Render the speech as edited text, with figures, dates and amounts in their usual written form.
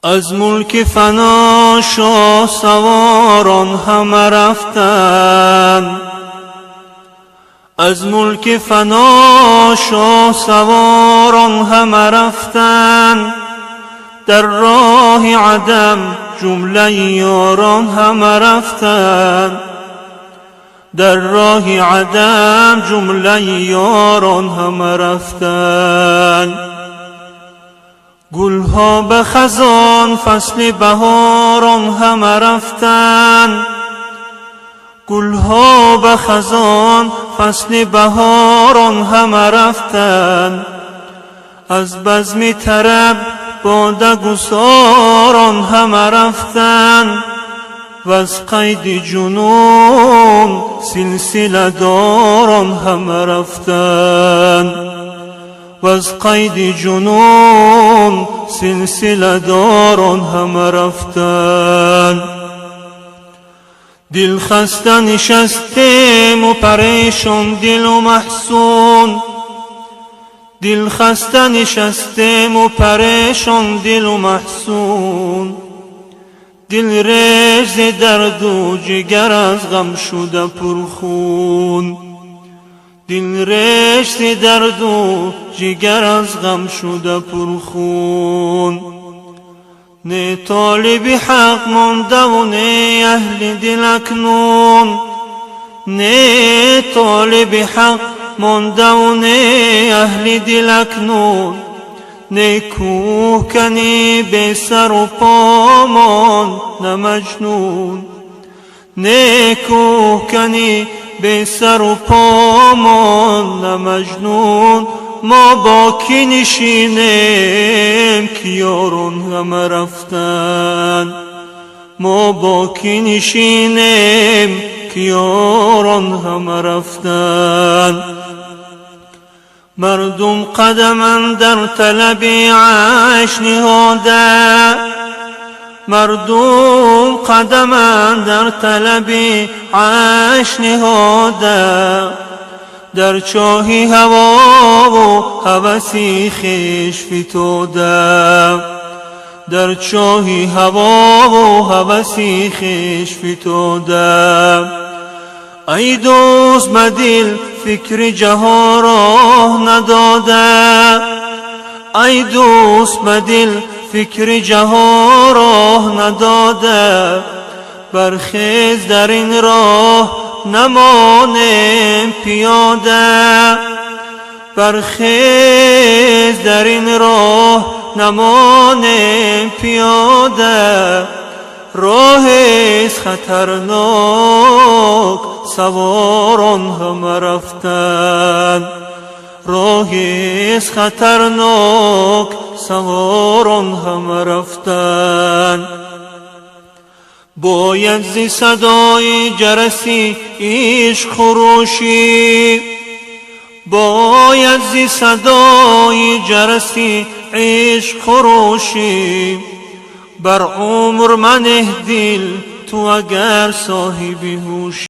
Аз мулки фано шоҳ саворон ҳама рафтанд. Аз мулки фано шоҳ саворон ҳама рафтанд. Дар роҳи адам ҷумлаи ёрон ҳама рафтанд. Дар роҳи адам ҷумлаи ёрон ҳама рафтанд. Гулҳо ба хазон, фасли баҳорон ҳама рафтанд. Гулҳо ба хазон, фасли баҳорон ҳама рафтанд. Аз базми тараб бодагусорон ҳама рафтанд. Ваз қайди ҷунун силсиладорон ҳама рафтанд. Ваз қайди ҷунун силсиладорон ҳама рафтанд. Дилхаста нишастему парешон дилу маҳзун. Дилхаста нишастему парешон дилу маҳзун. Дил реш зи дарду ҷигар аз ғам шуда пурхун. Дил реш зи дарду ҷигар аз ғам шуда пурхун. Не толиби ҳақ мондаву не аҳли дил акнун. Не толиби ҳақ мондаву не аҳли дил акнун. Не кӯҳкани бесару помон, на маҷнун. Не кӯҳкани бесару помон, на маҷнун. Мо бо кӣ нишинем, ки ёрон ҳама рафтанд? Мо бо кӣ нишинем, ки ёрон ҳама рафтанд? Мардум қадам андар талаби айш ниҳода. Мардум қадам андар талаби айш ниҳода. Дар чоҳи ҳавову ҳаваси хеш фитода. Дар чоҳи ҳавову ҳаваси хеш фитода. Ай дӯст, ба дил фикри ҷаҳон роҳ надода. Ай дӯст, ба дил фикри ҷаҳон роҳ надода. Бархез, дар ин роҳ намонем пиёда. Бархез, дар ин роҳ намонем пиёда. Роҳест хатарнок, саворон ҳама рафтанд. Роҳест хатарнок, саворон ҳама рафтанд. Бояд зи садои ҷараси ишқ хурӯшӣ. Бояд зи садои ҷараси ишқ хурӯшӣ. Бар умр манеҳ дил ту, агар соҳиби ҳушӣ.